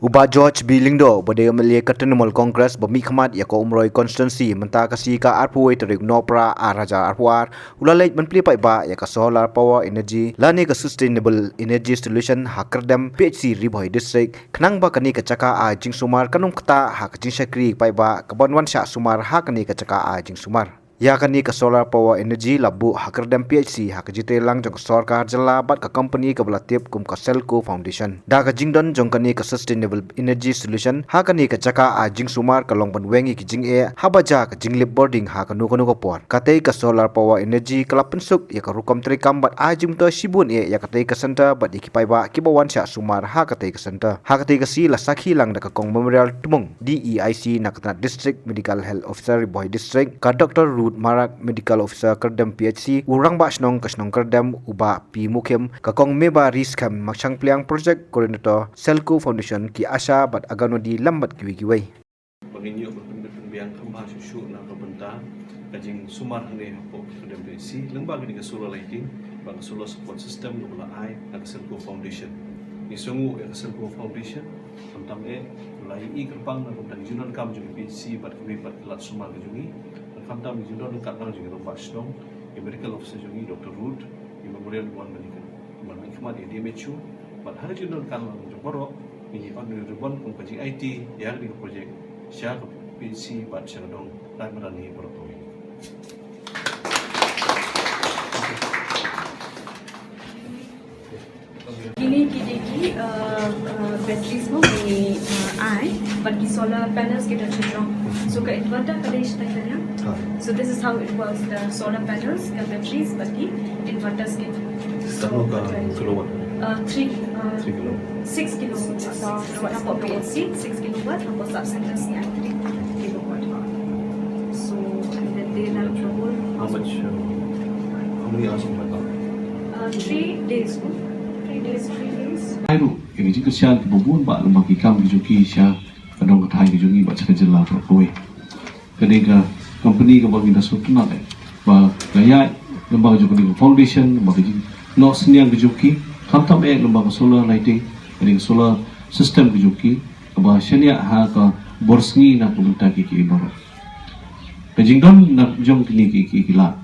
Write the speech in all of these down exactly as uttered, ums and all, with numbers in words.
U Bah George B Lyngdoh, uba dei u M L A ka Trinamool Congress ba mihkhmat ïa ka Umroi Constituency, mynta ka sngi ka arphew wei tarik Nohprah ar hajar arphew ar, u la leit ban plie paidbah ïa ka Solar Power Energy lane ka Sustainable Energy Solution ha Kyrdem P H C, Ri Bhoi District, khnang ba kane ka jaka ai jingsumar kan ym ktah ha ka jingshakri paidbah kaban wan shah sumar ha kane ka jaka ai jingsumar. Ïa kane ka Solar Power Energy la buh ha Kyrdem P H C ha ka jingtrei lang jong ka sorkar jylla bad ka company kaba la tip kum ka Selco Foundation. Da ka jingdon jong kane ka Sustainable Energy Solution ha kane ka jaka ai jingsumar ka long ban weng ïa ki jingeh haba jia ka jinglip bording ha kano kano ka por. Katei ka Solar Power Energy ka la pynsuk ïa ka rukom treikam bad ai jingmyntoi shibun eh ïa katei ka center bad ïa ki paidbah kiba wan shah sumar ha katei ka center. Ha katei ka sngi la sakhi lang da ka Kong Memorial Tmung, D E I C, na ka tnat District Medical Health Officer, Ri Bhoi District, ka Doctor Ruth Marak, Medical Officer, Kyrdem P H C, u Rangbah Shnong ka shnong Kyrdem, u Bah P Mukhim, ka Kong Meba Riskhem Makshangpliang, Project Coordinator, Selco Foundation, ki ASHA bad Anganwadi lem bad kiwei kiwei. Ba ngin ïoh ban pynbit pynbiang kham bha shuh shuh na ka bynta ka jingsumar hangne hapoh Kyrdem P H C, lyngba kane ka solar lighting bad ka solar support system kaba la ai na ka Selco Foundation. Ngi sngewnguh ïa ka Selco Foundation, khamtam eh la ïohi kyrpang na ka bynta ka jingdonkam jong ka P H C bad kiwei pat ki lad sumar ka jong ngi. Khamtam ka jingdon ryngkat lang jong ki rangbah shnong, ki medical officer jong ngi, Doctor Ruth, ki memorial wan ban ïa ka, ban ïa khmat ïa D M H O, bad ha ka jingdon ryngkat lang jong baroh, ngi ïoh ban ribbon kum ka jing-aiti ïa kane ka project sha ka P H C bad sha ka dong Raid Madan hi baroh kawei. Kine ki dei ki, uh, uh, batteries mo, kine, uh, ai, bad ki solar panels ki don shajrong. So ka inverter ka dei shatai kane. Ah. So this is how it works, the solar panels, the batteries, bad ki inverters ki. Katno ka kilowatt? Uh, three, uh, Three kilo. Six kilowatt. Six kilowatt. Hapoh P H C, six kilowatt, hapoh sub centers ngi ai three kilowatt. So, and then they run the whole How much, uh, how many hours of work? Uh, three days, no? Three days, three days. Ai ruh, ïa ka jingkyrshan kiba bun bah lyngba ki kam ki jong ki sha ka dong ka thaiñ ki jong ngi bad sha ka jylla baroh kawei. Kane ka company kaba ngi da sngewtynnat eh ba ka ïaid lyngba ka jong kane ka foundation, lyngba ka jingnoh synñiang ka jong ki, khamtam eh lyngba ka solar lighting, kane ka solar system ka jong ki, kaba shaniah ha ka bor sngi na ka bynta ki ki baroh. Ka jingdon na jong kine ki ki ki lad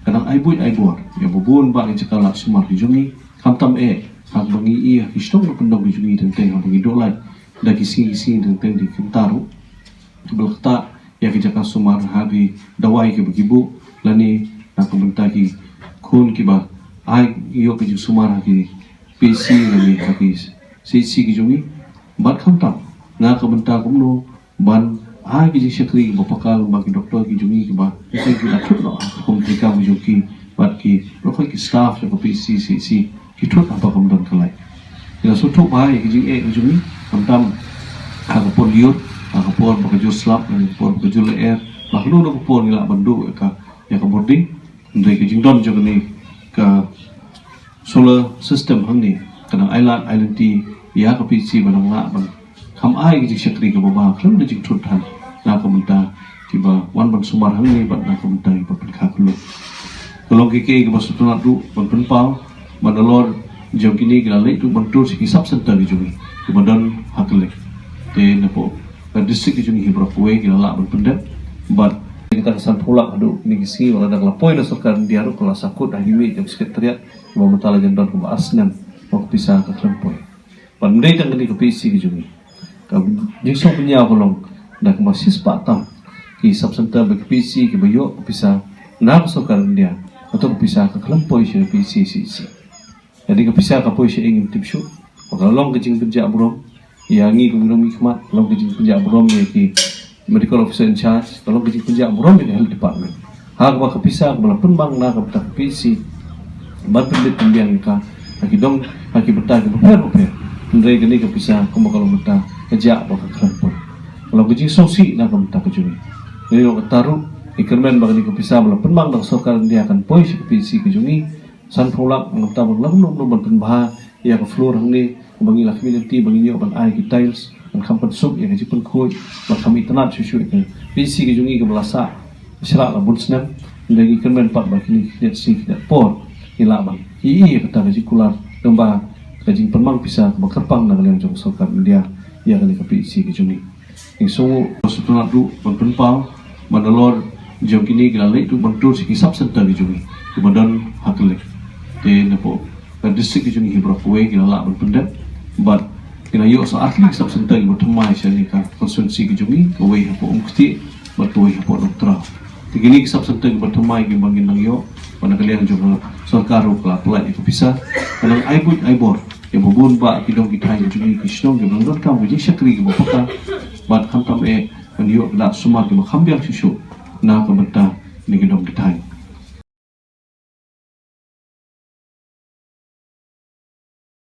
ka dang ai buit ai bor ïa ba bun bah ki jaka lad sumar ki jong ngi, khamtam eh ha kaba ngi ïohi ha ki shnong na kyndong ki jong ngi teng teng, haba ngi duh lait da ki sngi ki sngi teng teng, da ki kynta ruh kiba la ktah ïa ki jaka sumar ha ki dawai kiba ki buh lane na ka bynta ki khun kiba ai ïoh ka jingsumar ha ki P H C lane ha ki C H C ki jong ngi. Bad khamtam na ka bynta kumno ban ai ki jingshakri kiba paka lyngba ki doktor ki jong ngi kiba ki la thut noh ha ka kum treikam ki jong ki bad ki, baroh ki staff jong ka P H C, C H C ki thut haba kam don ka light. Ki la sngewthuh bha ïa ki jingeh ki jong ngi, khamtam ha ka por ïud, ha ka por ba ka jur slap, ha ka por ba ka jur lyer, ba kano kano ka por ngi lah ban duh ïa ka, ïa ka bording. Hynrei ka jingdon jong kane ka solar system hangne ka dang ai lad ai lynti ïa ka P H C ba dang lah ban kham ai ka jingshakri kaba bha khlem da jingthut than na ka bynta kiba wan ban sumar hangne bad na ka bynta kiba pynkha kylluid. Ka long ka kei kaba sngewtynnat ruh ban pynpaw ba nalor jong kine ki la leit ruh ban tur sha ki sub center ki jong ngi kiba don ha kylleng. Te napoh ka district ki jong ngi hi baroh kawei ki la lah ban pyndep bad kita ka sanphew lak haduh kine ki sngi, wat la da ka la poi na sorkar India ruh ka la sahkut ha kiwei ki secretariat, ba mynta la jan don kumba ar snem ba ka pisa ka khlem poi. Bad ym dei tang kane ka P H C ka jong ngi. Ka jingsngewpynïaw ka long da kumba shispah tam ki sub center bad ki P H C kiba ïoh ka pisa na ka sorkar India, kato ka pisa ka khlem poi sha ka P H C C H C. Lada ka pisa ka poi sha ïing, ngim tip shuh. Ba ka long ka jingpynjah burom ïa ngi kum ki nongmihkhmat, ka long ka jingpynjah burom ïa ki medical officer in charge, ka long ka jingpynjah burom ïa ka health department. Ha kaba ka pisa kaba la pynbang na ka bynta ka P H C ban pynbit pynbiang ïa ka ha ki dong, ha ki bynta kiba pher bapher. Hynrei kane ka pisa kumba ka long mynta ka jah ba ka khlem poi. Ka long ka jingsngewsih na ka bynta ka jong ngi. Ngi ïoh kata ruh, ngi kyrmen ba kane ka pisa ba la pynbang da ka sorkar India kan poi sha ka P H C ka jong ngi. Sanphew lak, nangta ban lah kumno kumno ban pynbha ïa ka floor hangne, ba ngi la khmih lynti ba ngin ïoh ban ai ki tiles, ban kham pynsuk ïa ka jingpynkhuid, ban kham itynnad shuh shuh ïa ka P H C ka jong ngi kaba la sah shlak la bun snem. Hynrei ngi kyrmen pat ba kine ki khyndiat sngi khyndiat por ngi lah ban ïohi ïa kata ka jingkular, tang ba ka jingpynbang pisa kaba kyrpang na ka liang jong ka sorkar India. ïa kane ka P H C ka jong ngi. Ngi sngew sngewtynnat ruh ban pynpaw ba nalor jong kine ki la leit ruh ban tur sha ki sub center ki jong ngi kiba don ha Killeng. Te napoh ka district ki jong ngi hi baroh kawei ki la lah ban pyndep bad ki la ïoh sa artylli ki sub center kiba thymmai sha kane ka constituency ki jong ngi, kawei hapoh Umktieh bad kawei hapoh Nongtraw. Te kine ki sub center kiba thymmai kiba ngin nang ïoh, ba na ka liang jong ka sorkar ruh ka la pynlait ïa ka pisa, ka nang ai buit ai bor ïa ba bun bah ki dong ki thaiñ ki jong ngi, ki shnong kiba nang donkam ka jingshakri kaba paka bad khamtam eh ban ïoh ka dak sumar kaba kham biang shuh shuh na ka bynta kine ki dong ki thaiñ.